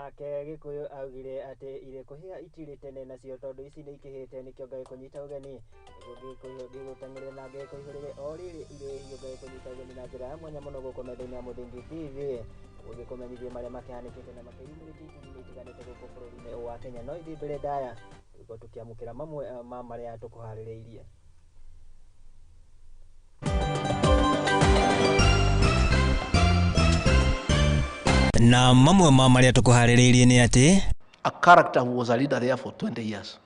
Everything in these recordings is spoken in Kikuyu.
Nake Gĩkũyũ augire atĩ irĩ kũhĩa itirĩ tene nacio tondũ ici nĩ ikĩhĩte nĩkĩo ngagĩkũnyita ũgeni nĩguo ngĩgũteng'erere na ngĩkũihũrĩre o rĩrĩ irĩ hiũ ngagĩkũnyita ũgeni na njĩra ya mwanya mũno gũkũ metha-inĩ ya Mũthingi TV nĩguo ngĩkũmenyithie marĩa makĩhanĩkĩte na makĩyumĩrĩtie ituri-inĩ itiganĩte gũkũ bũrũri-inĩ wa Kenya. No ithuĩ mbere ndaya tũgĩkorwo tũkĩamũkĩra mamwe ma marĩa tũkũharĩrĩirie. Na mamwe ma marĩa tũkũharĩrĩirie nĩ atĩ a character who was a leader there for 20 years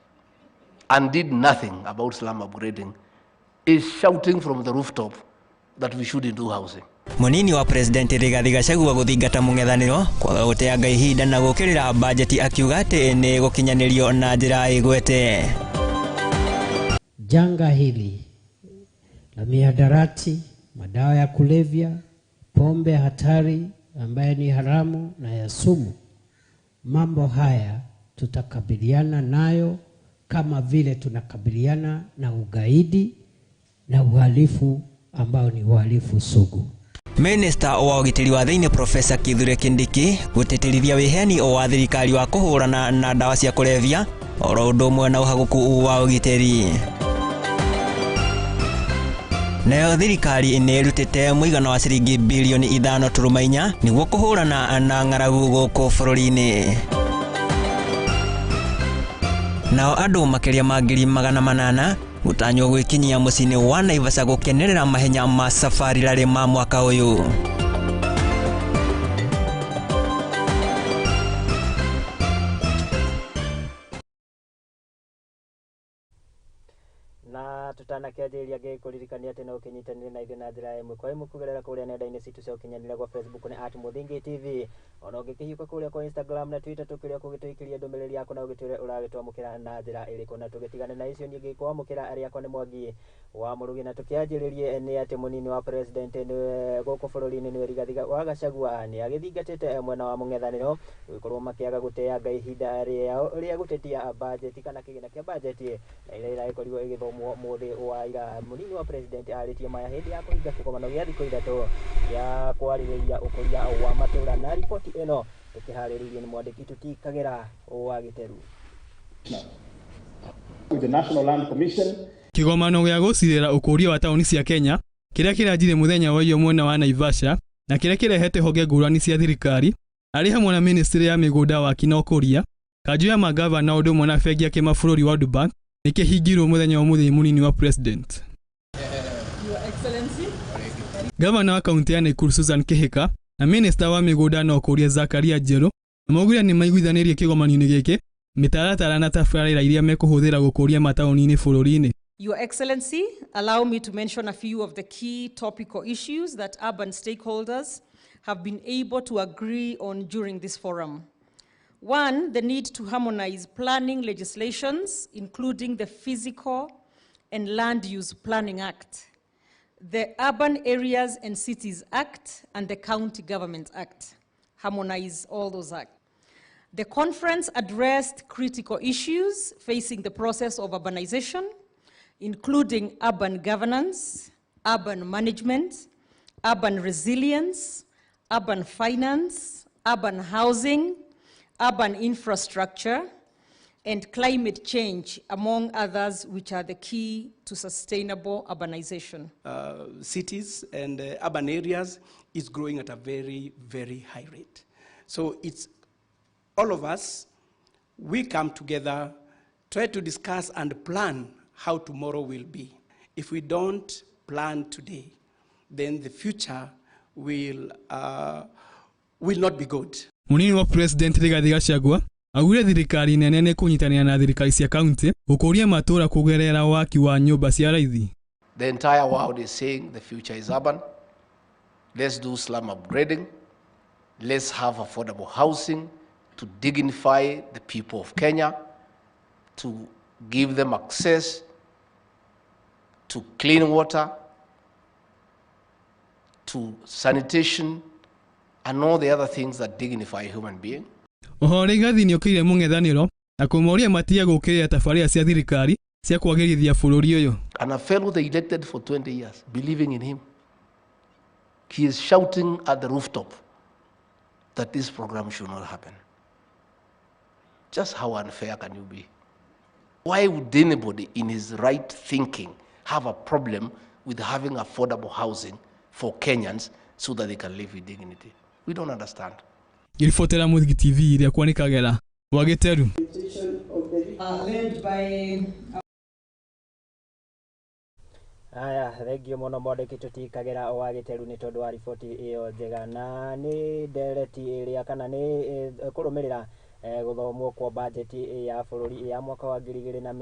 and did nothing about slum upgrading is shouting from the rooftop that we shouldn't do housing. Mũnini wa President Rigathi Gachagua gũthingata mũng'ethanĩro kwaga gũteanga ihinda na gũkĩrĩra bajeti akiuga atĩ nĩ gũkinyanĩrio na njĩra ĩgwete. Janga hili la mihadarati, madawa ya kulevya, pombe hatari ambaye ni haramu na ya sumu, mambo haya tutakabiliana nayo kama vile tunakabiliana na ugaidi na uhalifu ambao ni uhalifu sugu. Minister wa ũgitĩri wa thĩinĩ Professor Kithure Kindiki gũtĩtĩrithia wĩheani wa thirikari wa kũhũrana na ndawa cia kũrebia oro ũndũ ũmwe na ũhagũku wa ũgitĩri. Nayo thirikari nĩ ĩrutĩte mũigana wa ciringi bilioni 5.4 nĩguo kũhũrana na ng'aragu gũkũ bũrũri-inĩ. Nao andũ makĩria ma 800,000 gũtanywo gwĩkinyia mũciĩ-inĩ wa Naivasha gũkenerera mahenya ma Safari Rally ma mwaka ũyũ. Na tutanakĩanjĩrĩria ngĩkũririkania atĩ no ũkĩnyitanĩre na ithuĩ na njĩra ĩmwe kwa ĩmwe kũgerera kũrĩa nenda-inĩ citũ cia ũkinyanĩria gwa Facebook nĩ @Mũthingi TV, ona ũngĩkĩhiũka kũrĩa kwa Instagram na Twitter tũkĩrĩa kũgĩtũikĩria ndũmĩrĩri yaku na ũgĩtwĩre ũragĩtwamũkĩra na njĩra ĩrĩkũ. Na tũgĩtigane na icio niĩ ngĩkwamũkĩra arĩa akwa nĩ Mwangi wa Mũrugi. Na tũkĩanjĩrĩrie nĩ atĩ mũnini wa president nĩwe gũkũ bũrũri-inĩ nĩwe Rigathi wa Gachagua nĩ agĩthingatĩte mwena wa mũng'ethanĩro gũgĩkorwo makĩaga gũteanga ihinda rĩao rĩa gũtetia bajeti kana kĩgĩna kĩa bajeti na ĩrĩa ĩragĩkorirwo ĩgĩthomwo mũthĩ wa ira. Mũnini wa president arĩtie maya hĩndĩ ya kũhinga kĩgomano gĩa thikũ 3 gĩa kwarĩrĩria ũkũria wa matũũra. Na riboti ĩno tũkĩharĩrĩirio nĩ mwandĩki Tuti Kagera wa Gĩteru. With the National Land Commission. Kĩgomano gĩa gũcirĩra ũkũria wa taũni cia Kenya kĩrĩa kĩranjirie mũthenya wa iyo mwena wa Naivasha na kĩrĩa kĩrehete honge ngũrani cia thirikari arĩ hamwe na ministry ya mĩgũnda waki na ũkũria, kanjũ ya magavana ũndũ ũmwe na bengi ya kĩmabũrũri World Bank nĩ kĩhingirwo mũthenya wa mũthĩ mũnini wa president. Gavana wa kaunti ya Nakuru Susan Kihika na minister wa mĩgũnda na ũkũria Zakaria Njeru maugire nĩ maiguithanĩirie kĩgomano-inĩ gĩkĩ mĩtaratara na tabarĩra iria mekũhũthĩra gũkũria mataũni-inĩ bũrũri-inĩ. Your Excellency, allow me to mention a few of the key topical issues that urban stakeholders have been able to agree on during this forum. One, the need to harmonize planning legislations, including the Physical and Land Use Planning Act, the Urban Areas and Cities Act, and the County Government Act. Harmonize all those acts. The conference addressed critical issues facing the process of urbanization, including urban governance, urban management, urban resilience, urban finance, urban housing, urban infrastructure, and climate change, among others, which are the key to sustainable urbanization. Cities and urban areas is growing at a very, very high rate. So it's all of us, we come together, try to discuss and plan how tomorrow will be. If we don't plan today, then the future will not be good. Mũnini wa President Rigathi Gachagua augire thirikari nene nĩ kũnyitanĩra na thirikari cia kaunti gũkũria matũũra kũgerera waki wa nyũmba cia raithi. The entire world is saying the future is urban. Let's do slum upgrading. Let's have affordable housing to dignify the people of Kenya, to give them access to clean water, to sanitation, and all the other things that dignify a human being. Oho Rigathi nĩokĩrĩire mũng'ethanĩro na kũmoria matige gũkĩrĩra tabarĩra cia thirikari cia kwagĩrithia bũrũri ũyũ. And a fellow they elected for 20 years, believing in him, he is shouting at the rooftop that this program should not happen. Just how unfair can you be? Why would anybody in his right thinking have a problem with having affordable housing for Kenyans so that they can live with dignity? We don't understand. Ngĩribotera Mũthingi TV rĩakwa nĩ Kagera wa Gĩteru. Led by Aya, thengio mũno mwandĩki tũtikagera wa Gĩteru nĩ tondũ wa riboti ĩyo njega, na nĩ ndereti ĩrĩa kana nĩ kũrũmĩrĩra gũthomwo kwa bajeti ya bũrũri ya mwaka wa 2023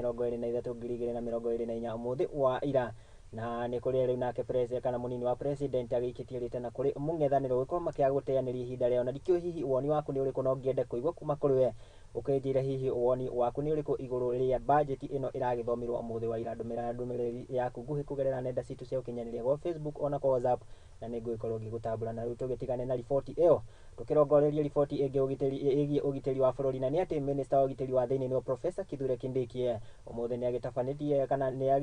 2024 ũmũthĩ wa ira, na nĩ kũrĩa rĩu nake president kana mũnini wa president agĩikĩtie rĩtana kũrĩ mũng'ethanĩro gũkorwo makĩaga gũteanĩria ihinda rĩao, na ndikĩũĩ hihi woni waku nĩ ũrĩkũ, no ngĩende kũigua kuma kũrĩ we ũkĩnjĩra hihi woni waku nĩ ũrĩkũ igũrũ rĩa bajeti ĩno ĩragĩthomirwo ũmũthĩ wa ira. Ndũmĩra ndũmĩrĩri yaku nguhĩ kũgerera nenda citũ cia ũkinyanĩria gwa Facebook ona kwa WhatsApp, na nĩ ngũgĩkorwo ngĩgũtambũra. Na rĩu tũgĩtigane na riboti ĩyo tũkĩrongoreria riboti ĩngĩ ĩgiĩ ũgitĩri wa bũrũri, na nĩ atĩ minister wa ũgitĩri wa thĩinĩ nĩwe Professor Kithure Kindiki ũmũthĩ nĩ agĩtabanĩtie kana nĩ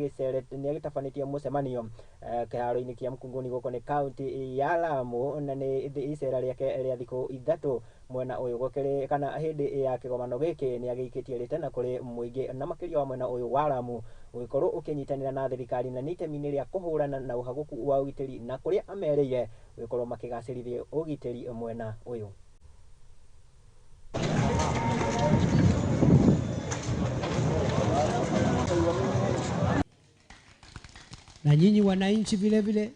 agĩtabanĩtie mũcemanio kĩharo-inĩ kĩa Mkunguni gũkũ nĩ kaunti ya Lamu, na nĩ icera rĩake rĩa thikũ 3 mwena ũyũ gũkĩrĩ kana hĩndĩ ya kĩgomano gĩkĩ nĩ agĩikĩtie rĩtana kũrĩ mũingĩ na makĩria wa mwena ũyũ wa Lamu gũgĩkorwo ũkĩnyitanĩra na thirikari na nĩ itemi-inĩ rĩa kũhũrana na ũhagũku wa ũgitĩri, na kũrĩa amerĩire gũgĩkorwo makĩgacĩrithia ũgitĩri mwena ũyũ. Na nyinyi wananchi vile vile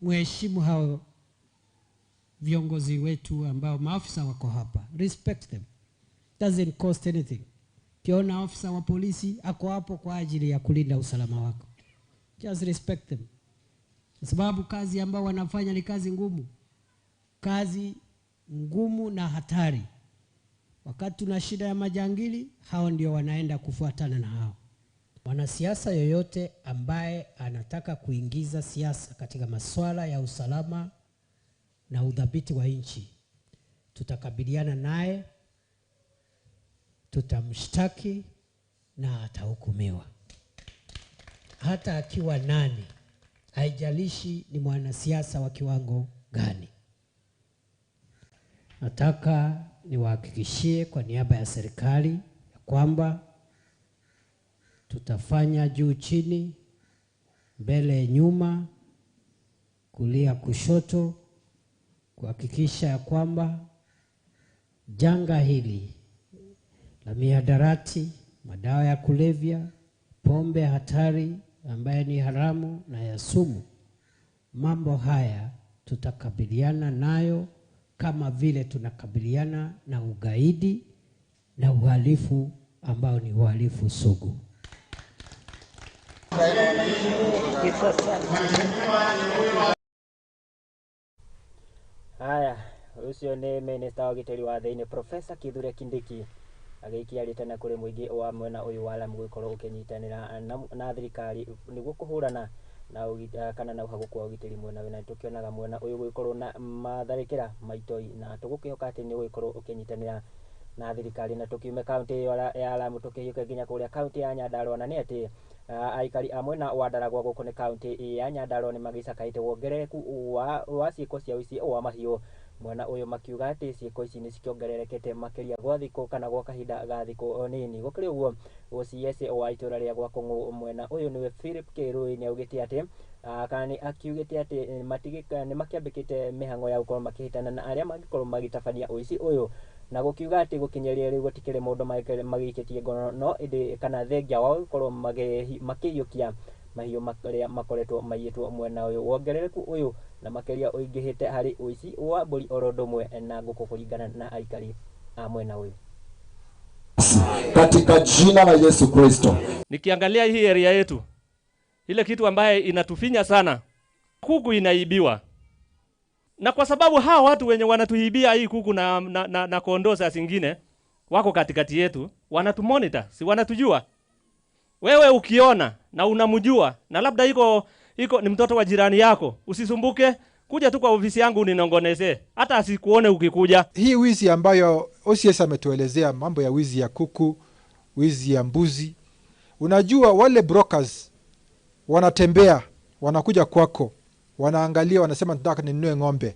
muheshimu hao viongozi wetu ambao maafisa wako hapa. Respect them. Doesn't cost anything. Kiona afisa wa polisi ako hapo kwa ajili ya kulinda usalama wako. Just respect them. Kwa sababu kazi ambao wanafanya ni kazi ngumu. Kazi ngumu na hatari. Wakati tuna shida ya majangili, hao ndio wanaenda kufuatana na hao. Mwanasiasa yoyote ambaye anataka kuingiza siasa katika masuala ya usalama na udhabiti wa nchi, tutakabiliana naye, tutamshtaki na atahukumiwa. Hata akiwa nani, haijalishi ni mwanasiasa wa kiwango gani. Nataka niwahakikishie kwa niaba ya serikali ya kwamba tutafanya juu chini, mbele nyuma, kulia kushoto, kuhakikisha ya kwamba janga hili la mihadarati, madawa ya kulevya, pombe hatari ambaye ni haramu na ya sumu, mambo haya tutakabiliana nayo kama vile tunakabiliana na ugaidi na uhalifu ambao ni uhalifu sugu. Haya, ucio nĩ minister wa ũgitĩri wa thĩinĩ Professor Kithure Kindiki agĩikia rĩtana kũrĩ mũingĩ wa mwena ũyũ wa Lamu gũgĩkorwo ũkĩnyitanĩra na thirikari nĩguo kũhũrana na kana na ũhagũku wa ũgitĩri mwena ũyũ, na tũkĩonaga mwena ũyũ gũgĩkorwo na matharĩkĩra maitoi, na tũgũkĩhoka atĩ nĩ ũgũgĩkorwo ũkĩnyitanĩra na thirikari. Na tũkiume kaunti ĩyo ya Lamu tũkĩhiũke nginya kũrĩa kaunti ya Nyandarua, na nĩ atĩ aikari a mwena wa Ndaragwa gũkũ nĩ kaunti ya Nyandarua nĩ magĩcakaĩte wongerereku wa ciĩko cia ũici wa mahiũ mwena ũyũ, makiuga atĩ ciĩko ici nĩ cikĩongererekete makĩria gwa thikũ kana gwa kahinda ga thikũ nini. Gũkĩrĩ ũguo, OCS wa itũra rĩa Gwakũng'ũ mwena ũyũ nĩwe Philip Kĩrui nĩ augĩte atĩ kana nĩ akiugĩte atĩ nĩ makĩambĩkĩte mĩhang'o ya gũkorwo makĩhĩtana na arĩa mangĩkorwo magĩtabania ũici ũyũ, na gũkiuga atĩ gũkinyĩria rĩu gũtikĩrĩ mũndũ magĩikĩtie ngono no ĩndĩ kana thengia wao gũkorwo makĩiyũkia mahiũ marĩa makoretwo maiyĩtwo mwena ũyũ. Wongerereku ũyũ na makĩria ũingĩhĩte harĩ ũici wa mbũri oro ũndũ ũmwe na ngũkũ kũringana na aikari a mwena ũyũ. Katika jina la Yesu Kristo. Nikiangalia hii area yetu, ile kitu ambaye inatufinya sana, kuku inaibiwa. Na kwa sababu hawa watu wenye wanatuibia hii kuku na kondoo saa zingine wako katikati yetu, wanatumonitor, si wanatujua. Wewe ukiona na unamjua na labda iko ni mtoto wa jirani yako, usisumbuke, kuja tu kwa ofisi yangu uninongoneze, hata asikuone ukikuja. Hii wizi ambayo OCS ametuelezea, mambo ya wizi ya kuku, wizi ya mbuzi. Unajua wale brokers wanatembea, wanakuja kwako, wanaangalia, wanasema nataka ninunue ng'ombe.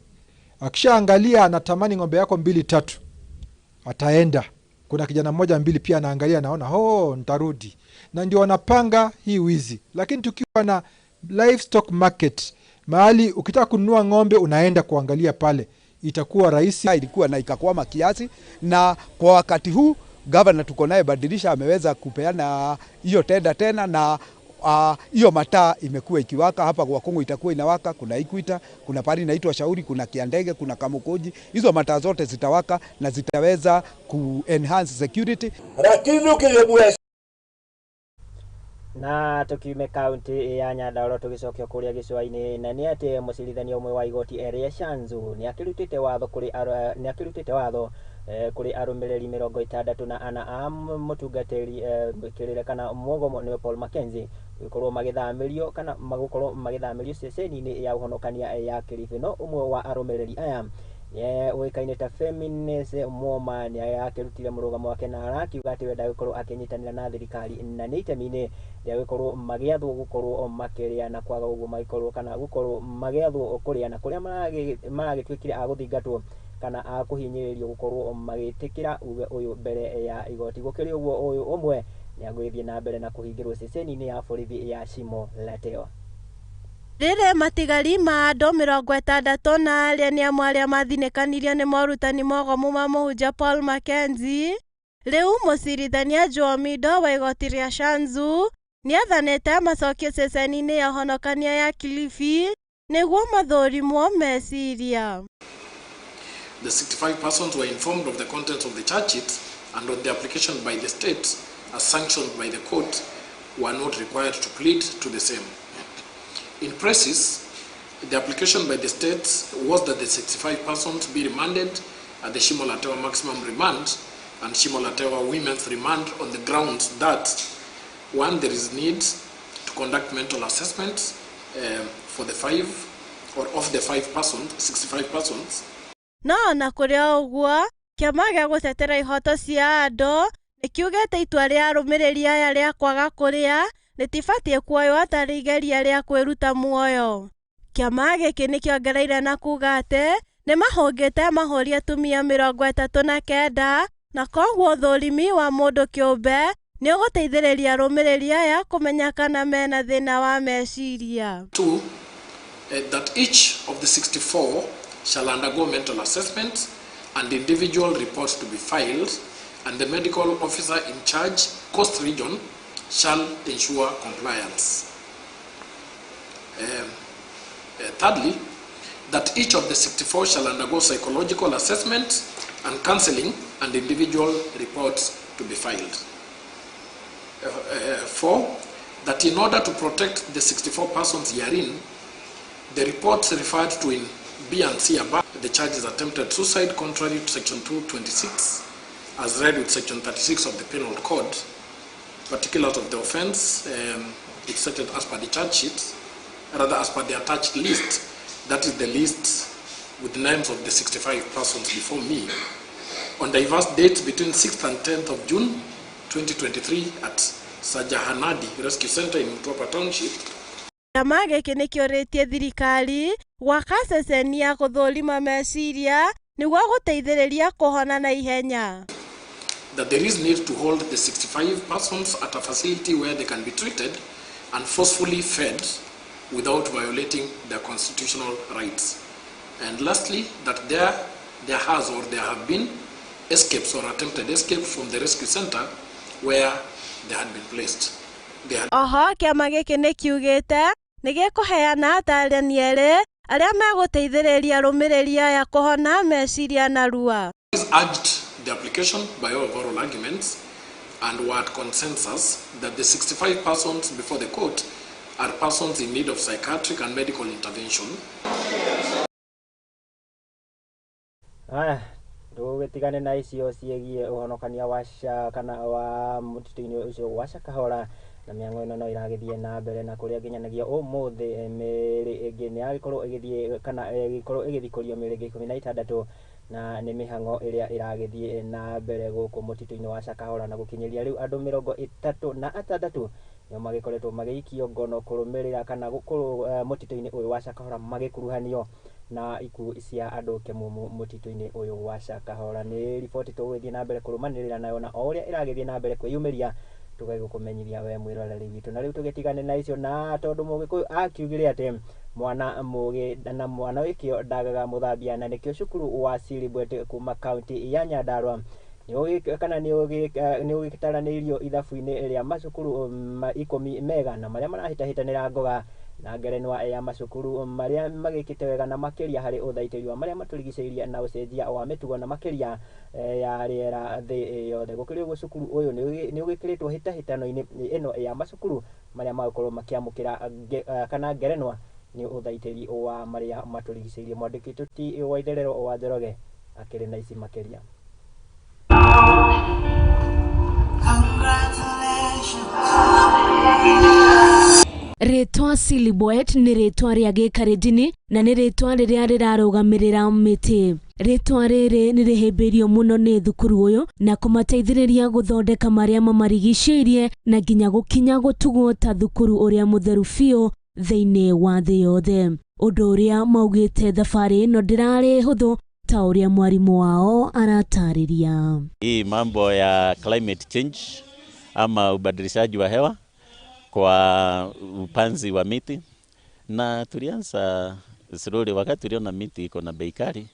Akishaangalia anatamani ng'ombe yako 2 3, ataenda. Kuna kijana mmoja mbili pia anaangalia, naona oh, nitarudi, na ndio wanapanga hii wizi. Lakini tukiwa na livestock market, mahali ukitaka kununua ng'ombe unaenda kuangalia pale, itakuwa rahisi. Ilikuwa na ikakwama kiasi, na kwa wakati huu gavana tuko naye Badilisha ameweza kupeana hiyo tenda tena na hiyo mataa imekuwa ikiwaka hapa kwa Kongo, itakuwa inawaka. Kuna Ikwita, kuna pari inaitwa Shauri, kuna Kiandege, kuna Kamukoji. Hizo mataa zote zitawaka na zitaweza ku enhance security. Lakini ukijua na tukiume kaunti ya Nyandarua tugicokio kuria gicua-ini, na ni ati mucirithania umwe wa igoti Elia Shanzu ni akirutite watho kuri ni akirutite watho kuri arumiriri 64 a mutungatiri kirire kana mwogomo niwe Paul Mackenzie gukorwo magithamirio kana magukorwo magithamirio ceceni-ini ya uhonokania ya Kilifi. No umwe wa arumiriri aya uikaine ta Feminist Mwoma ni akirutire murugamo wake na arakiuga ati wenda gukorwo akinyitanira na thirikari na ni itemi-ini rĩa gũkorwo magĩathwo gũkorwo makĩrĩa na kwaga ũguo magĩkorwo kana gũkorwo magĩathwo kũrĩa na kũrĩa maragĩtuĩkire a gũthingatwo kana a kũhinyĩrĩrio gũkorwo magĩtĩkĩra uge ũyũ mbere ya igoti. Gũkĩrĩ ũguo ũyũ ũmwe nĩ agũgĩthiĩ na mbere na kũhingĩrwo ceceni-inĩ ya borithi ya Shimo la Tewa. Rĩrĩ matigari ma andũ 64 nĩ amwe arĩa mathinĩkanirio nĩ morutani mogomu ma mũhunjia Paul Mackenzie. Rĩu mũcirithania Joe Omido wa igoti rĩa Shanzu nĩathanĩte macokio ceceni-inĩ ya ũhonokania ya Kilifi nĩguo mathũrimwo meciria. The 65 persons were informed of the contents of the charge sheet and on the application by the state as sanctioned by the court were not required to plead to the same. In precis, the application by the state was that the 65 persons be remanded at the Shimo la Tewa maximum remand and Shimo la Tewa women's remand on the grounds that, one, there is need to conduct mental assessments for the five or of the five persons, 65 persons. No ona kũrĩ o ũguo, kĩama gĩa gũtetera ihoto cia andũ nĩkiugĩte itua rĩa arũmĩrĩri aya rĩa kwaga kũrĩa rĩtibatiĩ kuoywo tarĩ igeria rĩa kwĩruta muoyo. Kĩama gĩkĩ nĩkĩongereire na kuga atĩ nĩmahũngĩte mahũri atumia 39 na koguo ũthũrimi wa mũndũ kĩũmbe nĩũgũteithĩrĩria arũmĩrĩri aya kũmenya kana mena thĩna wa meciria. Two, that each of the 64 shall undergo mental assessment and individual reports to be filed, and the medical officer in charge, Coast Region, shall ensure compliance. Thirdly, that each of the 64 shall undergo psychological assessment and counseling and individual reports to be filed. Four, that in order to protect the 64 persons herein, the reports referred to in B and C above, the charge is attempted suicide contrary to section 226 as read with section 36 of the Penal Code. Particulars of the offense, it's stated as per the charge sheet, rather as per the attached list, that is the list with the names of the 65 persons before me, on diverse dates between 6th and 10th of June 2023 at Sajahanadi Rescue Center in Mtwapa Township. Kĩama gĩkĩ nĩkĩũrĩtie thirikari gwaka ceceni ya gũthũrima meciria nĩguo gũteithĩrĩria kũhona na ihenya. That there is need to hold the 65 persons at a facility where they can be treated and forcefully fed without violating their constitutional rights. And lastly, that there has or there have been escapes or attempted escapes from the rescue center where they had been placed. Oho kĩama gĩkĩ nĩkiugĩte nĩgĩkũheana atarani erĩ arĩa megũteithĩrĩria arũmĩrĩri aya kũhona meciria narua. Urged the application by all oral arguments and were at consensus that the 65 persons before the court are persons in need of psychiatric and medical intervention. Aya, tũgĩtigane na icio ciĩgiĩ ũhonokania wa kana wa mũtitũ-inĩ ũcio wa Shakahola, na mĩang'o ĩno no ĩragĩthiĩ na mbere na kũrĩa nginyanagia ũmũthĩ mĩĩrĩ ĩngĩ nĩ yagĩkorwo ĩgĩthiĩ kana ĩgĩkorwo ĩgĩthikũrio mĩĩrĩ ĩngĩ 16 na nĩ mĩhang'o ĩrĩa ĩragĩthiĩ na mbere gũkũ mũtitũ-inĩ wa Shakahola, na gũkinyĩria rĩu andũ 36 nĩo magĩkoretwo magĩikio ngono kũrũmĩrĩra kana gũkorwo mũtitũ-inĩ ũyũ wa Shakahola magĩkuruhanio Na ikuũ cia andũ kĩmumu mũtitũ-inĩ ũyũ wa Shakahola. Nĩ riboti tũgũgĩthiĩ na mbere kũrũmanĩrĩra nayo, na o ũrĩa ĩragĩthiĩ na mbere kwĩyumĩria tũgagĩkũmenyithia we mwĩroreri witũ. Na rĩu tũgĩtigane na icio, na tondũ Mũgĩkũyũ akiugire atĩ mwana mũgĩ na mwana wĩkĩo ndagaga mũthambia, na nĩkĩo cukuru wa Silibwet kuma kaunti ya Nyandarua kana nĩ ũgĩtaranĩirio ithabu-inĩ rĩa macukuru 10 mega na marĩa marahĩtahĩtanĩra ngoga na ngerenwa ya macukuru marĩa magĩkĩte wega na makĩria harĩ ũthaitĩri wa marĩa matũrigicĩirie na ũcenjia wa mĩtugo na makĩria ya rĩera thĩ yothe. Gũkĩrĩ ũguo, cukuru ũyũ nĩ ũgĩkĩrĩtwo hĩtahĩtano-inĩ ĩno ya macukuru marĩa magũkorwo makĩamũkĩra kana ngerenwa nĩ ũthaitĩri wa marĩa matũrigicĩirie. Mwandĩki Tuti wa Itherero wa Njoroge akĩrĩ na ici makĩria. Rĩtwa Silibwet nĩ rĩtwa rĩa gĩkarenjini na nĩ rĩtwa rĩrĩa rĩrarũgamĩrĩra mĩtĩ. Rĩtwa rĩrĩ nĩ rĩhĩmbĩirio mũno nĩ thukuru ũyũ na kũmateithĩrĩria gũthondeka marĩa mamarigicĩirie na nginya gũkinya gũtugwo ta thukuru ũrĩa mũtheru biũ thĩinĩ wa thĩ yothe. Ũndũ ũrĩa maugĩte thabarĩ ĩno ndĩrarĩ hũthũ ta ũrĩa mwarimũ wao aratarĩria. Hii mambo ya climate change ama ubadilishaji wa hewa kwa upanzi wa miti, na tulianza slowly. Wakati tuliona miti iko na bei kali,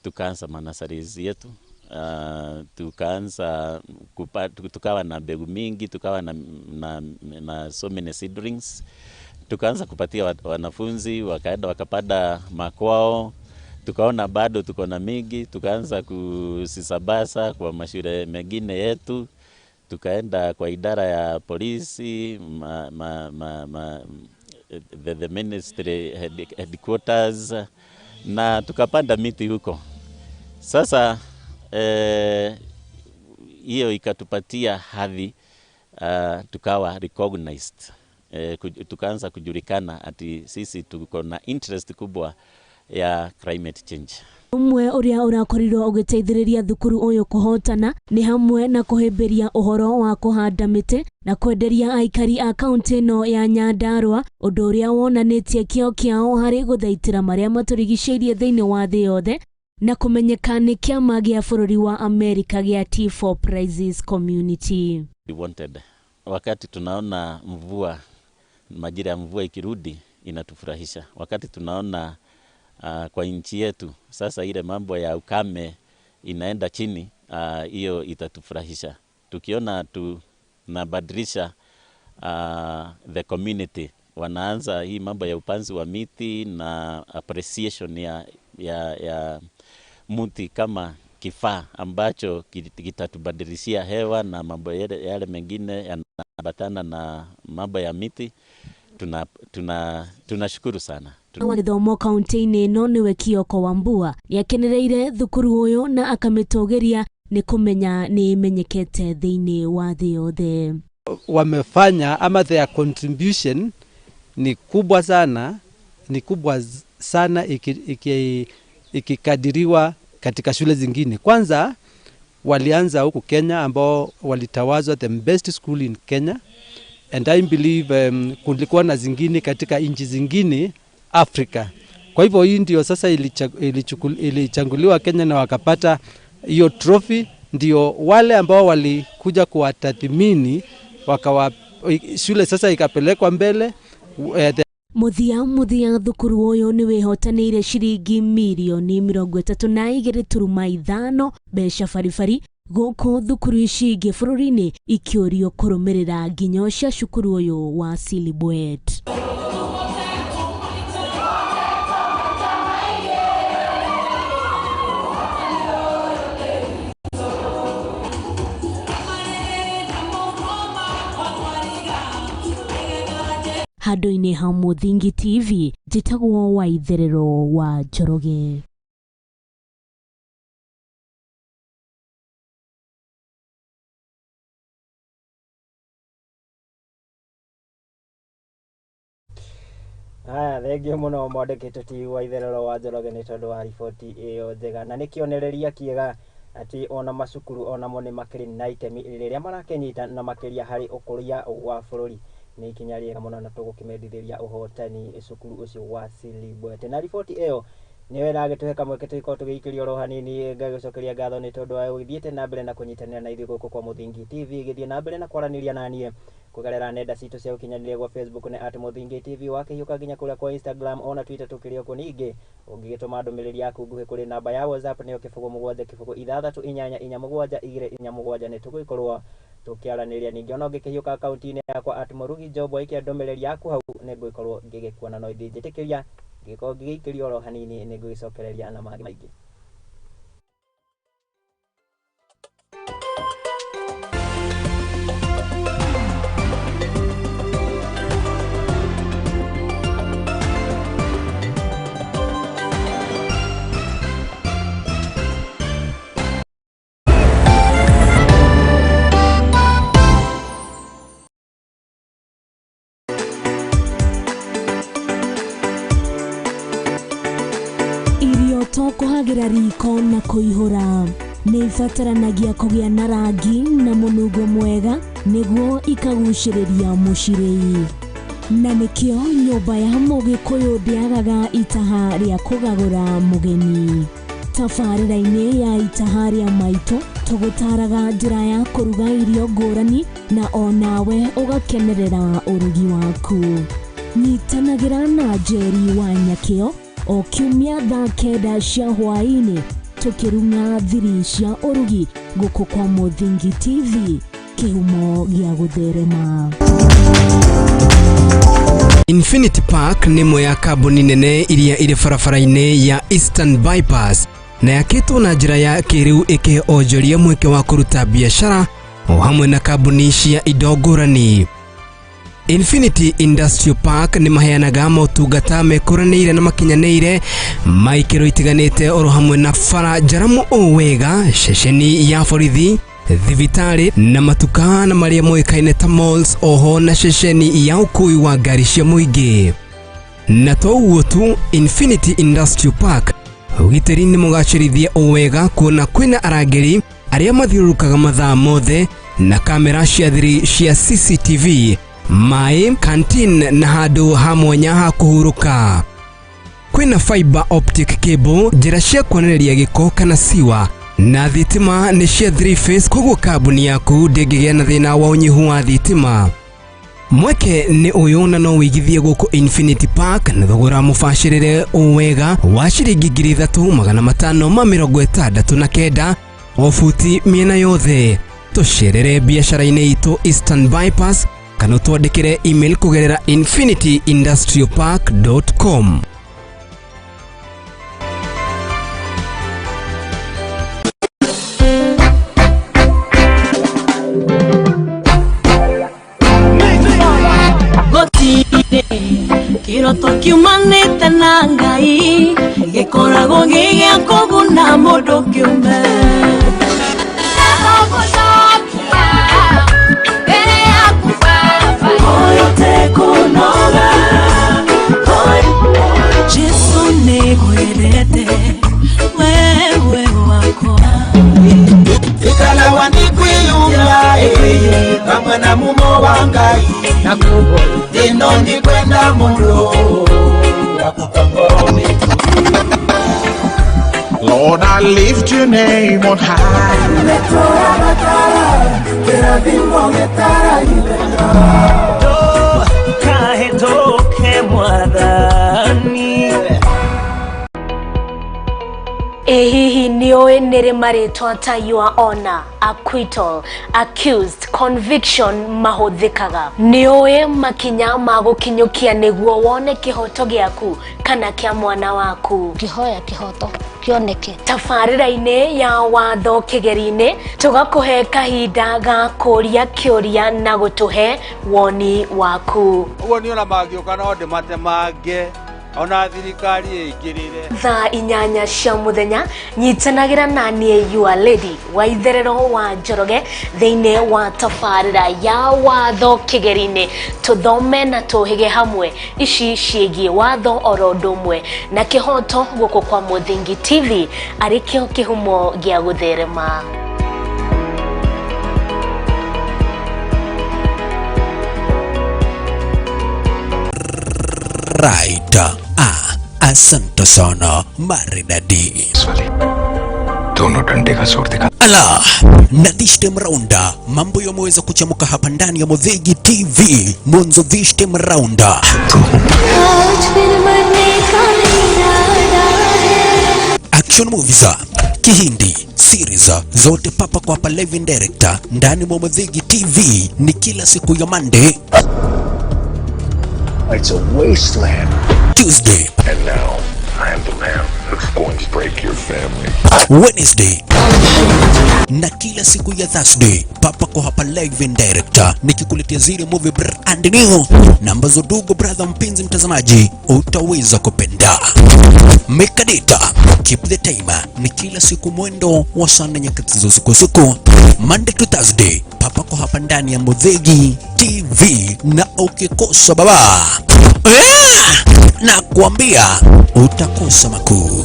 tukaanza manasari yetu, tukaanza tukawa na mbegu mingi, tukawa na so many seedlings, tukaanza kupatia wanafunzi, wakaenda wakapanda makwao. Tukaona bado tuko na mingi, tukaanza kusisabasa kwa mashule mengine yetu, tukaenda kwa idara ya polisi, the ministry headquarters, na tukapanda miti huko. Sasa hiyo ikatupatia hadhi, tukawa recognized, tukaanza kujulikana ati sisi tuko na interest kubwa ya climate change. Umwe uria urakorirwo ugiteithiriria thukuru uyu kuhotana ni hamwe na kuhimbiria uhoro wa kuhanda miti na kwenderia aikari a kaunti ino ya Nyandarua, undu uria wonanitie kio kiao hari guthaitira maria maturigiceirie thiini wa thi yothe na kumenyeka ni kiama gia bururi wa Amerika gia T4 Prizes Community. We wanted, wakati tunaona mvua, majira ya mvua ikirudi inatufurahisha. Wakati tunaona kwa nchi yetu sasa ile mambo ya ukame inaenda chini, hiyo itatufurahisha. Tukiona tunabadilisha the community, wanaanza hii mambo ya upanzi wa miti na appreciation ya mti kama kifaa ambacho kitatubadilishia hewa na mambo yale mengine yanaambatana na mambo ya miti, tunashukuru sana. Wa gĩthomo kaunti-inĩ ĩno nĩwe Kioko Wambua nĩakenereire thukuru ũyũ na akamĩtũgĩria nĩ kũmenya nĩ ĩmenyekete thĩinĩ wa thĩ yothe. Wamefanya ama their contribution ni kubwa sana, ni kubwa sana ikikadiriwa katika shule zingine. Kwanza walianza huku Kenya ambao walitawazwa the best school in Kenya, and I believe kulikuwa na zingine katika nchi zingine Afrika. Kwa hivyo hii ndio sasa ilichanguliwa Kenya na wakapata hiyo trophy. Ndio wale ambao walikuja kuwatathmini wakawa shule sasa ikapelekwa mbele. Muthia thukuru uyu ni wihotanire ciringi mirioni 32.5 mbeca baribari guku thukuru ici ingĩ bũrũri-inĩ ikĩũrio kũrũmĩrĩra nginyo cia cukuru ũyũ wa Silibwet. Handũ-inĩ ha Mũthingi TV, njĩtagwo Waitherero wa Njoroge. Haya, thengio mũno mwandĩki Tuti wa Itherero wa Njoroge nĩ tondũ wa riboti ĩyo njega, na nĩ kĩonereria kĩega atĩ ona macukuru onamo nĩ makĩrĩ na itemi rĩrĩa marakĩnyita na makĩria harĩ ũkũria wa bũrũri. Nĩ ikinya rĩega mũno na tũgũkĩmendithĩria ũhotani cukuru ũcio wa Silibwet. Na riboti ĩyo Nĩwe ragĩtũhe kamweke tũgĩkorwo tũgĩikĩrio oro hanini. Ngagĩcokeria ngatho nĩ tondũ wa ũthiĩte na mbere na kũnyitanĩra na ithuĩ gũkũ kwa Mũthingi TV. Gĩthiĩ na mbere na kwaranĩria naniĩ kũgerera nenda citũ cia ũkinyanĩria. Gwa Facebook nĩ @MũthingiTV, wakĩhiũka nginya kũrĩa kwa Instagram ona Twitter tũkĩrĩ okuo. Ningĩ ũngĩgĩtũma ndũmĩrĩri yaku nguhĩ kũrĩ namba ya WhatsApp, nĩyo 0706884727, nĩ tũgũgĩkorwo tũkĩaranĩria. Ningĩ ona ũngĩkĩhiũka akaunti-inĩ yakwa @MũrugiJob, waikia ndũmĩrĩri yaku hau, nĩ ngũgĩkorwo ngĩgĩkuona. No ndinjĩtĩkĩria ngĩkorwo ngĩgĩikĩrio oro hanini, nĩ ngũgĩcokereria na mangĩ maingĩ. Irio to kũhagĩra riko na kũihũra, nĩ ibataranagia kũgĩa na rangi na mũnungo mwega nĩguo ikagucĩrĩria mũcirĩi, na nĩkĩo nyũmba ya mũgĩkũyũ ndĩagaga itaha rĩa kũgagũra mũgeni. Tabarĩra-inĩ ya Itaha rĩa Maitũ, tũgũtaraga njĩra ya kũruga irio ngũrani na onawe ũgakenerera ũrugi waku. Nyitanagĩra na Njeri wa Nyakĩo o kiumia thaa 9 cia hwaĩ-inĩ, tũkĩrung'a thiri cia ũrugi gũkũ kwa Mũthingi TV, kĩhumo gĩa gũtherema. Infinity Park nĩ ĩmwe ya kambuni nene iria irĩ barabara-inĩ ya Eastern Bypass na yakĩtwo na njĩra ya kĩrĩu, ĩkĩhe onjoria mweke wa kũruta biacara o hamwe na kambuni cia indo ngũrani. Infinity Industrial Park nĩ maheanaga motungata mekũranĩire na makinyanĩire ma ikĩro itiganĩte, oro hamwe na bara njaramu ũũ wega, ceceni ya borithi, thibitarĩ na matuka na marĩa moĩkaine ta malls, oho na ceceni ya ũkui wa ngari cia mũingĩ. Na to ũguo tu, Infinity Industrial Park ũgitĩri nĩ mũgacĩrithie o wega, kuona kwĩna arangĩri arĩa mathiũrũrũkaga mathaa mothe na kamera cia thiri cia CCTV, maĩ, canteen na handũ ha mwanya ha kũhurũka. Kwĩna fiber optic cable, njĩra cia kuonereria gĩko kana siwa, na thitima nĩ cia 3 phase, koguo kambuni yaku ndĩngĩgĩa na thĩna wa ũnyihu wa thitima. Mweke nĩ ũyũ na no wĩigithie gũkũ Infinity Park na thogora mũbacĩrĩre o wega wa ciringi 3569 o buti mĩena yothe. Tũcerere biacara-inĩ itũ Eastern Bypass kana ũtwandĩkĩre email kũgerera infinityindustrialpark.com. Gũtirĩ kĩroto kiumanĩte na Ngai gĩkoragwo gĩ gĩa kũguna mũndũ kĩũmbe. Ũyũ tekũnoga. Jesu nĩngwendete wewe wakwa. Ikalawa ndikwiyumya kamwe na mumo wa Ngai, ino ndikwenda muno. Lord, I lift your name on high. Kahetoke Mwathani. Ĩ hihi nĩ ũĩ nĩ rĩ marĩtwa ta your honor, acquittal, accused, conviction mahũthĩkaga? Nĩ ũĩ makinya ma gũkinyũkia nĩguo wone kĩhoto gĩaku kana kĩa mwana waku? Ngĩhoya kĩhoto kĩoneke. Tabarĩra-inĩ ya Watho Kĩgeri-inĩ, tũgakũhe kahinda ga kũria kĩũria na gũtũhe woni waku. Ũguo niĩ ona mangĩũka no ndĩmatemange ona thirikari ĩingĩrĩre. Thaa 8 cia mũthenya, nyitanagĩra na niĩ your lady wa Itherero wa Njoroge thĩinĩ wa tabarĩra ya Watho Kĩgeri-inĩ, tũthome na tũhĩge hamwe ici ciĩgiĩ watho oro ũndũ ũmwe na kĩhoto gũkũ kwa Mũthingi TV, arĩ kĩo kĩhumo gĩa gũtherema. Right. A. Asante sana maridadi. दोनों डंडे का जोर दिखा Ala, na this time round mambo yameweza kuchamuka hapa ndani ya Mudhigi TV. Mwanzo this time round action movies, Kihindi series zote papa kwa hapa live and direct ndani mwa Mudhigi TV ni kila siku ya Monday, It's a wasteland. Tuesday, And now I am the man who's going to break your family. Wednesday na kila siku ya Thursday papa kwa hapa live and direct nikikuletea zile movie brand new na ambazo dugo brother mpenzi mtazamaji utaweza kupenda. Make a date, keep the time ni kila siku mwendo wa saa nne nyakati za usiku usiku, Monday to Thursday papa kwa hapa ndani ya Mudhigi TV, na ukikosa baba na kuambia utakosa makuu.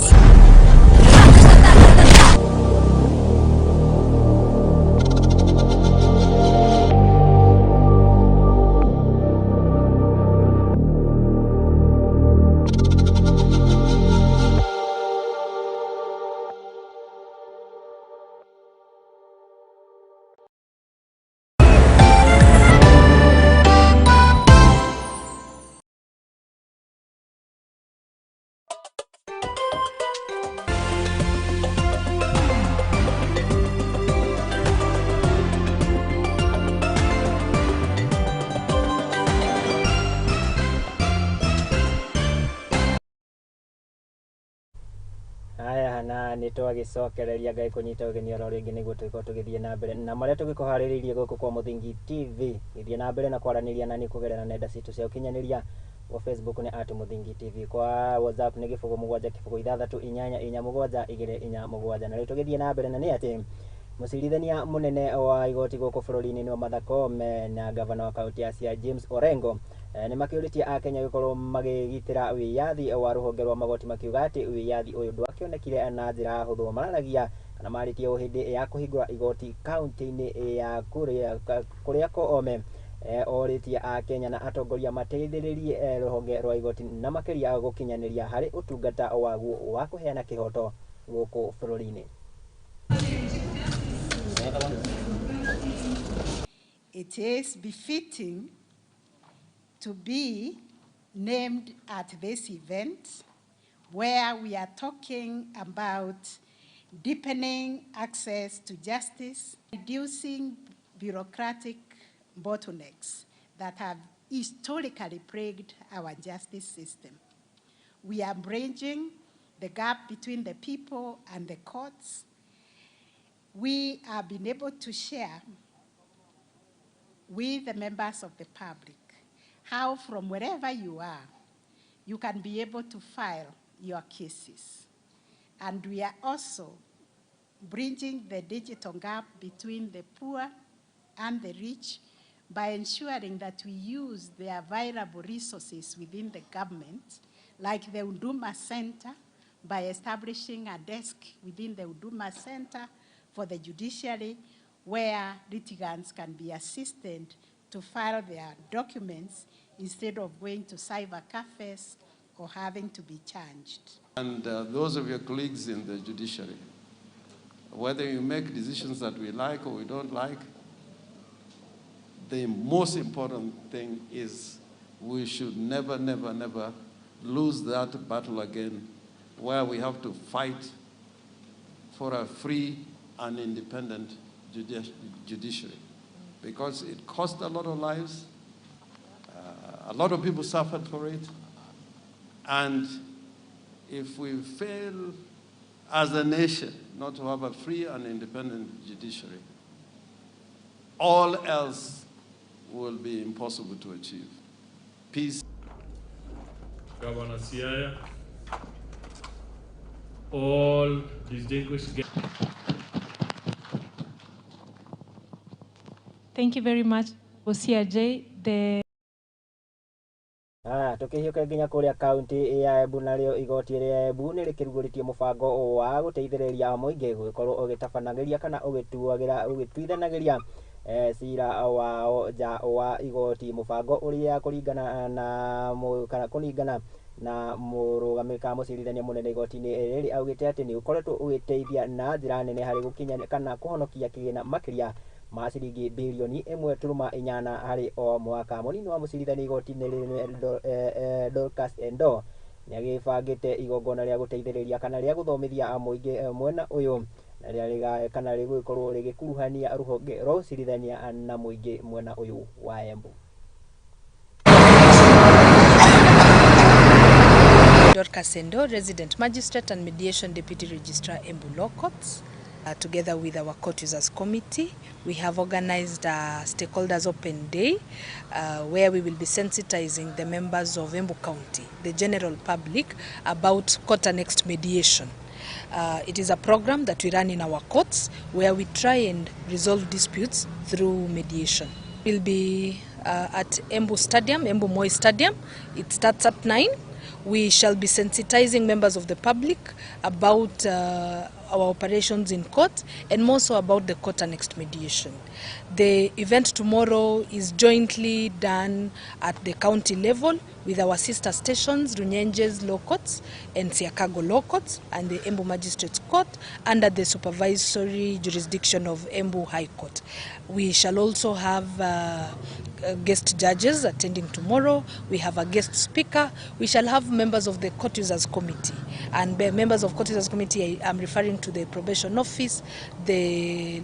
Haya, na nä twagäcokereria Ngai kũnyita ũgeni oro rĩngĩ nĩguo tũgĩkorwo tũgĩthiĩ na mbere na marĩa tũgĩkũharĩrĩirie gũkũ kwa Mũthingi TV. Gĩthiĩ na mbere na kwaranĩria nani kũgerera nenda citũ cia ũkinyanĩria. Kwa Facebook nĩ at Mũthingi TV, kwa WhatsApp nĩ 0 7 0 6 8 4 7 2 4 7. Na rĩu tũgĩthiĩ na mbere na nĩ atĩ mũcirithania mũnene wa igoti gũkũ bũrũri-inĩ nĩwe Martha Koome na gavana wa kaunti ya Siaya James Orengo nĩ makĩũrĩtie akenya gũkorwo magĩgitĩra wĩyathi wa rũhonge rwa magoti, makiuga atĩ wĩyathi ũyũ ndwakĩonekire na njĩra hũthũ. Mararagia kana marĩtie o hĩndĩ ya kũhingũra igoti kaunti-inĩ ya kũrĩa Koome orĩtie akenya na atongoria mateithĩrĩrie rũhonge rwa igoti na makĩria gũkinyanĩria harĩ ũtungata waguo wa kũheana kĩhoto gũkũ bũrũri-inĩ. It is befitting to be named at this event where we are talking about deepening access to justice, reducing bureaucratic bottlenecks that have historically plagued our justice system. We are bridging the gap between the people and the courts. We have been able to share with the members of the public how from wherever you are, you can be able to file your cases. And we are also bridging the digital gap between the poor and the rich by ensuring that we use the available resources within the government, like the Huduma Center, by establishing a desk within the Huduma Center for the judiciary where litigants can be assisted to file their documents instead of going to cyber cafes or having to be charged. And those of your colleagues in the judiciary, whether you make decisions that we like or we don't like, the most important thing is we should never, never, never lose that battle again, where we have to fight for a free and independent judiciary, because it cost a lot of lives, a lot of people suffered for it, and if we fail as a nation not to have a free and independent judiciary, all else will be impossible to achieve. Peace. Governor Siaya, all distinguished guests. Thank you very much, OCRJ. The Tukihiũka nginya kũrĩa kaunti ya Embu, narĩo igoti rĩa Embu nĩ rĩkĩrugũrĩtie mũbango wa gũteithĩrĩria mũingĩ gũgĩkorwo ũgĩtabanagĩria kana ũgĩtuithanagĩria cira wao nja wa igoti mubango uria kuringana na kana kuringana na mũrũgamĩrĩri kana mũcirithania mũnene igoti-inĩ rĩrĩ augĩte atĩ nĩ ũkoretwo ũgĩteithia na njĩra nene harĩ gũkinya kana kũhonokia kĩgĩna makĩria ma ciringi birioni 1.8 harĩ o mwaka. Mũnini wa mũcirithania igoti-inĩ rĩrĩ Dorcas Endo nĩagĩbangĩte igongona rĩa gũteithĩrĩria kana rĩa gũthomithia mũingĩ mwena ũyũ na rĩrĩa kana rĩgũgĩkorwo rĩgĩkuruhania rũhonge rwa ũcirithania na mũingĩ mwena ũyũ wa Embu. Dorcas Endo, Resident Magistrate and Mediation Deputy Registrar, Embu Law Courts. Together with our Court Users Committee, we have organized a Stakeholders Open Day where we will be sensitizing the members of Embu County, the general public, about court annexed mediation. It is a program that we run in our courts where we try and resolve disputes through mediation. We'll be at Embu Stadium, Embu Moi Stadium. It starts at 9. We shall be sensitizing members of the public about our operations in court and more so about the court annexed mediation. The event tomorrow is jointly done at the county level with our sister stations, Runyenjes Law Courts and Siakago Law Courts and the Embu Magistrates Court under the supervisory jurisdiction of Embu High Court. We shall also have guest judges attending tomorrow. We have a guest speaker. We shall have members of the Court Users Committee. And by members of Court Users Committee, I am referring to the probation office, the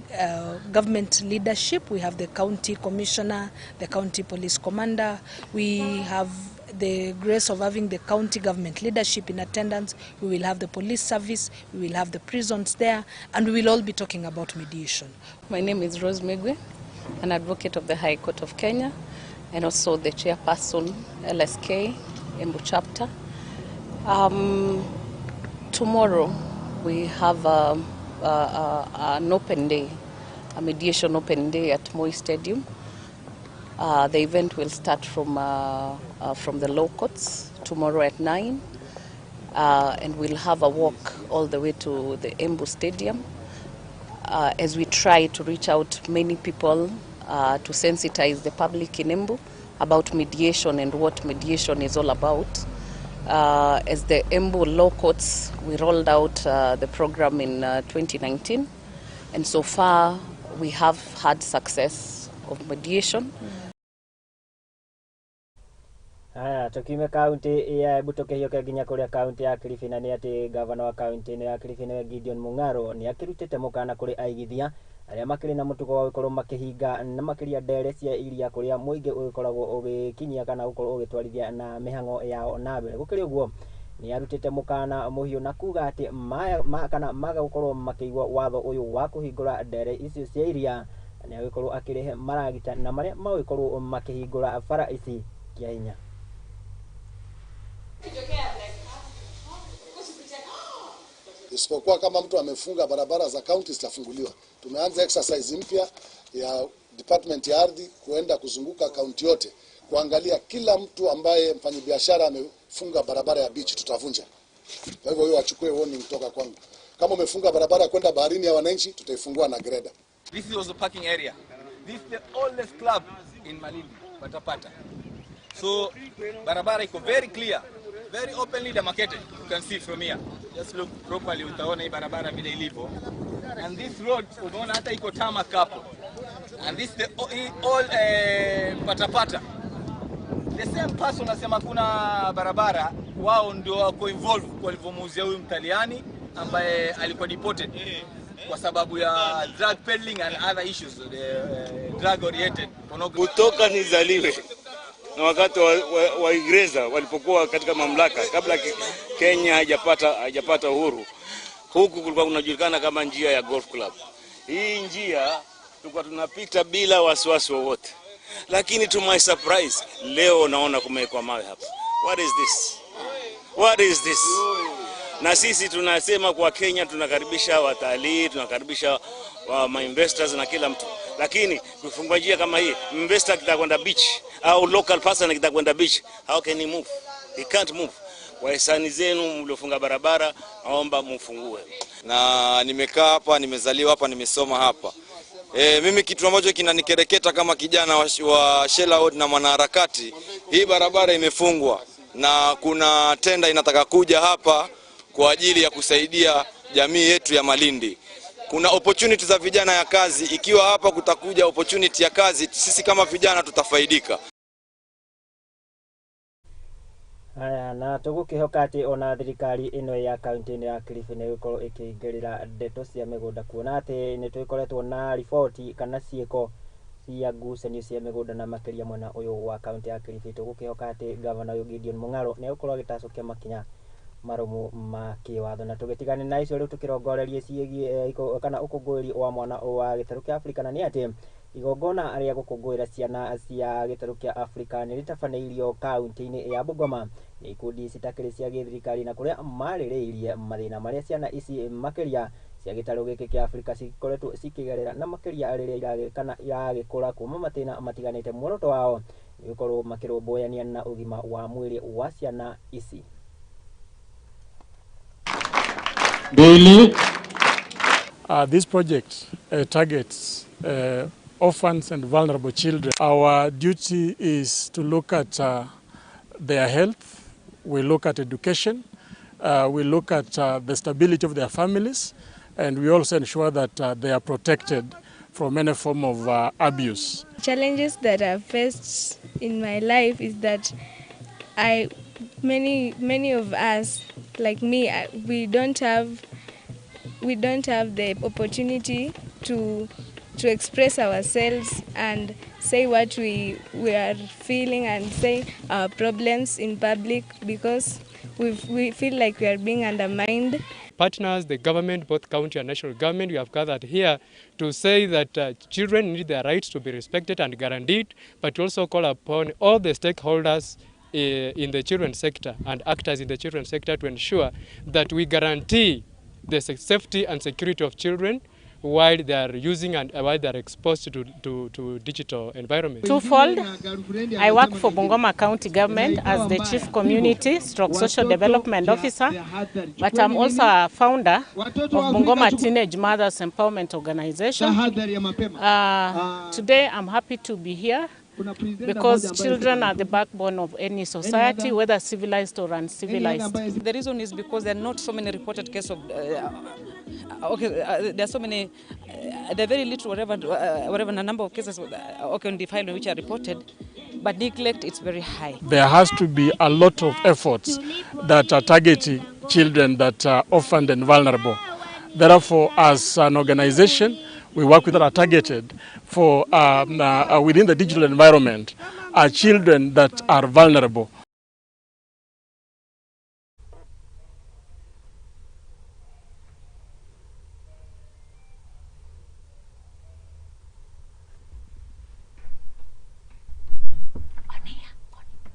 government leadership. We have the county commissioner, the county police commander. We have the grace of having the county government leadership in attendance. We will have the police service, we will have the prisons there, and we will all be talking about mediation. My name is Rose Megwe, an advocate of the High Court of Kenya and also the chairperson LSK Embu chapter. Tomorrow we have an open day, a mediation open day at Moi Stadium. The event will start from the law courts tomorrow at 9, and we'll have a walk all the way to the Embu Stadium as we try to reach out many people to sensitize the public in Embu about mediation and what mediation is all about. As the Embu Law Courts, we rolled out the program in 2019, and so far we have had success of mediation. Haya, tukiume kaunti ya Embu tukihiũke nginya kũrĩa kaunti ya Kilifi, na nĩ atĩ gavana wa kaunti ĩno ya Kilifi nĩwe Gideon Mung'aro nĩ akĩrutĩte mũkana kũrĩ aigithia arĩa makĩrĩ na mũtugo wa gũkorwo makĩhinga na makĩria ndere cia iria kũrĩa mũingĩ ũgĩkoragwo ũgĩkinyia kana gũkorwo ũgĩtwarithia na mĩhang'o yao na mbere. Gũkĩrĩ ũguo nĩ arutĩte mũkana mũhiũ na kuga atĩ kana maga gũkorwo makĩigua watho ũyũ wa kũhingũra ndere icio cia iria nĩ agĩkorwo akĩrehe maragita na marĩa magũkorwo makĩhingũra bara ici kĩa hinya. Isipokuwa kama mtu amefunga barabara za county zitafunguliwa. Tumeanza exercise mpya ya department ya ardhi kuenda kuzunguka county yote kuangalia kila mtu ambaye mfanyabiashara amefunga barabara ya beach tutavunja. Kwa hivyo hiyo achukue warning kutoka kwangu. Kama umefunga barabara kwenda baharini ya wananchi tutaifungua na greda. This is the parking area. This is the oldest club in Malindi, Patapata. So barabara iko very clear, very openly demarcated. You can see from here. Just look properly, utaona hii barabara vile ilivyo. And this road unaona hata iko tarmac hapo. And this the all Patapata. The same person nasema kuna barabara, wao ndio wako involved kwa walivyomuuzia huyu Mtaliani ambaye alikuwa deported kwa sababu ya drug peddling and other issues, the drug oriented pornography. Kutoka nizaliwe na wakati Waingereza walipokuwa katika mamlaka kabla Kenya haijapata uhuru, huku kulikuwa kunajulikana kama njia ya golf club. Hii njia tulikuwa tunapita bila wasiwasi wowote, lakini to my surprise leo naona kumewekwa mawe hapa. What is this? What is this? Na sisi tunasema kwa Kenya tunakaribisha watalii, tunakaribisha investors na kila mtu, lakini kufungua njia kama hii, investor akitaka kwenda beach au local person akitaka kwenda beach, how can he move? He can't move. Wahisani zenu mliofunga barabara, naomba mfungue. Na nimekaa hapa, nimezaliwa hapa, nimesoma hapa. Mimi kitu ambacho kinanikereketa kama kijana wa Shela Ward na mwanaharakati, hii barabara imefungwa na kuna tenda inataka kuja hapa kwa ajili ya kusaidia jamii yetu ya Malindi. Kuna opportunity za vijana ya kazi. Ikiwa hapa kutakuja opportunity ya kazi, sisi kama vijana tutafaidika. Haya, na tũgũkĩhoka atĩ ona thirikari ĩno ya kaunti-inĩ ya Kilifi nĩ ĩgũkorwo ĩkĩingĩrĩra ndeto cia mĩgũnda, kuona atĩ nĩ tũgĩkoretwo na riboti kana ciĩko cia ngucanio cia mĩgũnda na makĩria mwena ũyũ wa kaunti ya Kilifi. Tũgũkĩhoka atĩ gavana ũyũ Gideon Mung'aro nĩ egũkorwo agĩtacũkia makinya marũmu ma kĩwatho. Na tũgĩtigane na icio rĩu tũkĩrongorerie ciĩgiĩ kana ũkũngũĩri wa mwana wa gĩtarũ kĩa Afrika, na nĩ atĩ igongona rĩa gũkũngũĩra ciana cia gĩtarũ kĩa Afrika nĩ rĩtabanĩirio kaunti-inĩ ya Bungoma nĩ ikundi citakĩrĩ cia gĩthirikari, na kũrĩa marĩrĩirie mathĩna marĩa ciana ici makĩria cia gĩtarũ gĩkĩ kĩa Afrika cikoretwo cikĩgerera, na makĩria rĩrĩa kana iragĩkũra kuma mathĩna matiganĩte. Muoroto wao nĩ gũkorwo makĩrũmbũyania na ũgima wa mwĩrĩ wa ciana ici. Daily. This project targets orphans and vulnerable children. Our duty is to look at their health, we look at education, we look at the stability of their families, and we also ensure that they are protected from any form of abuse. Challenges that I've faced in my life is that many of us, like me, we don't have the opportunity to express ourselves and say what we are feeling and say our problems in public, because we feel like we are being undermined. Partners, the government, both county and national government, we have gathered here to say that children need their rights to be respected and guaranteed, but also call upon all the stakeholders in the children's sector and actors in the children's sector to ensure that we guarantee the safety and security of children while they are using and while they are exposed to digital environment. Twofold, I work for Bungoma County Government as the Chief Community Stroke Social Development Officer, but I'm also a founder of Bungoma Teenage Mothers Empowerment Organization. Today I'm happy to be here because children are the backbone of any society, whether civilized or uncivilized. The reason is because there are not so many reported cases of, there are so many, there are very little, whatever number of cases on defilement which are reported, but neglect is very high. There has to be a lot of efforts that are targeting children that are orphaned and vulnerable. Therefore, as an organization, we work with that are targeted for within the digital environment are children that are vulnerable.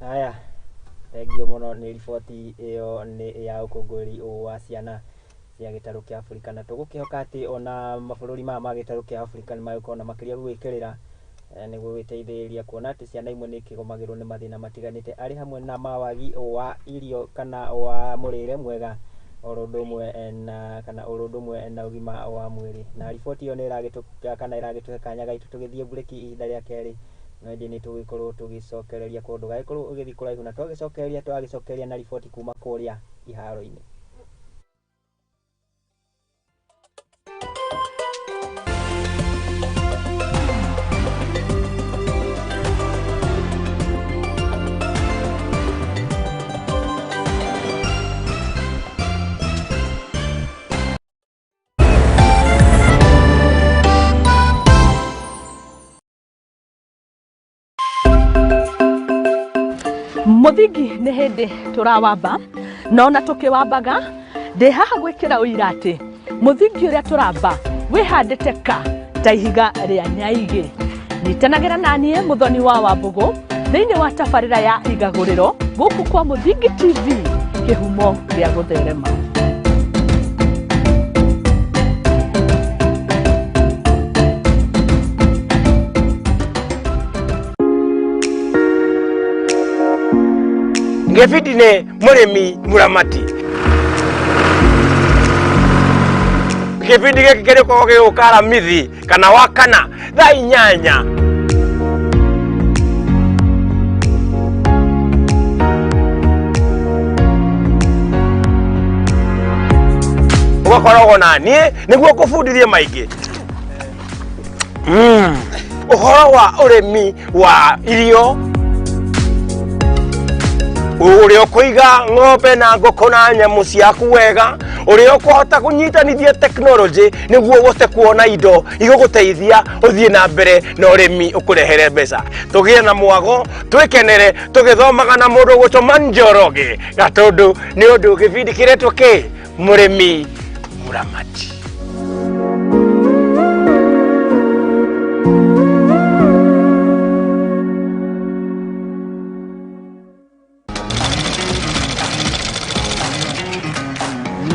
Haya, thengio muno ni riboti iyo ni ya ukungũĩri wa ciana cia gĩtarũ kĩa Afrika, na tũgũkĩhoka atĩ ona mabũrũri maya ma gĩtarũ kĩa Afrika nĩ magũkorwo na makĩria gwĩkĩrĩra nĩguo gwĩteithĩrĩria kuona atĩ ciana imwe nĩ ikĩgomagĩrwo nĩ mathĩna matiganĩte arĩ hamwe na mawagi wa irio kana wa mũrĩre mwega oro ũndũ ũmwe na kana oro ũndũ ũmwe na ũgima wa mwĩrĩ. Na riboti ĩyo nĩ ĩragĩtũ kana ĩragĩtũhe kanya gaitũ tũgĩthiĩ mburĩki ihinda rĩa kerĩ, no ĩndĩ nĩ tũgũgĩkorwo tũgĩcokereria kũndũ gagĩkorwo ũgĩthiĩ kũraihu, na twagĩcokereria na riboti kuma kũrĩa iharo-inĩ. Muthingi nĩ hĩndĩ tũrawamba na ona tũkĩwambaga ndĩ haha gwĩkĩra ũira atĩ mũthingi ũrĩa tũramba wĩhandĩte ka ta ihiga rĩa nyaigĩ. Nyitanagĩra na niĩ Mũthoni wa Wambũgũ thĩinĩ wa tabarĩra ya Igagũrĩro gũkũ kwa Mũthingi TV, kĩhumo gĩa gũtherema. Ngefiti ne muremi muramati. Kĩbindi gĩkĩ kĩrĩkoragwo gĩgũka Aramithi kana Wakana thaa 8. Ũgakoragwo na niĩ nĩguo ngũbundithie maingĩ ũhoro wa ũrĩmi wa irio, ũrĩa ũkũiga ng'ombe na ngũkũ na nyamũ ciaku wega, ũrĩa ũkũhota kũnyitanithia tekinoronjĩ nĩguo ũhote kuona indo igũgũteithia ũthiĩ na mbere na ũrĩmi ũkũrehere mbeca. Tũgĩe na mwago, twĩkenere tũgĩthomaga na mũndũ ũgwĩtwo Njoroge Gatũndũ, nĩ ũndũ gĩbindi kĩretwo kĩ Mũrĩmi Mũramati.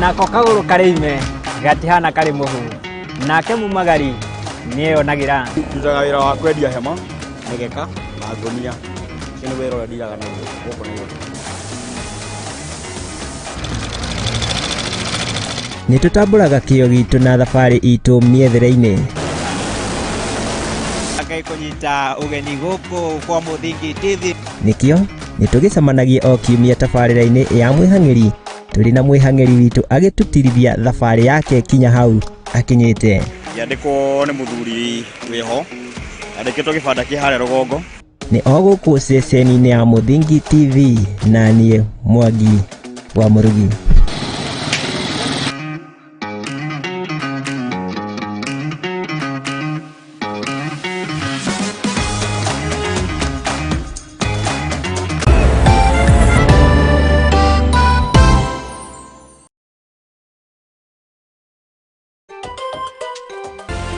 Nako kagũrũ karĩ ime gatihana karĩ mũhu, nake mumagari nĩeyonagĩra. Ndutaga wĩra wa kwendia hema, mĩgeka na ngũnia. Ũcio nĩ wĩra ũrĩa ndiraga naguo gũkũ Nairobi. Nĩ tũtambũraga kĩo gitũ na thabarĩ itũ mĩethere-inĩ. Ngai kũnyita ũgeni gũkũ kwa Mũthingi TV. Nĩkĩo nĩ tũgĩcemanagia o kiumia tabarĩra-inĩ ya Mwĩhang'ĩri, tũrĩ na mwĩhang'ĩri witũ agĩtũtirithia thabarĩ yake kinya hau akinyĩte. Ngĩandĩkwo nĩ mũthuri wĩho, andĩkĩtwo gĩbanda kĩ harĩa rũgongo. Nĩ o gũkũ ceceni-inĩ ya Mũthingi TV, na niĩ Mwangi wa Mũrugi.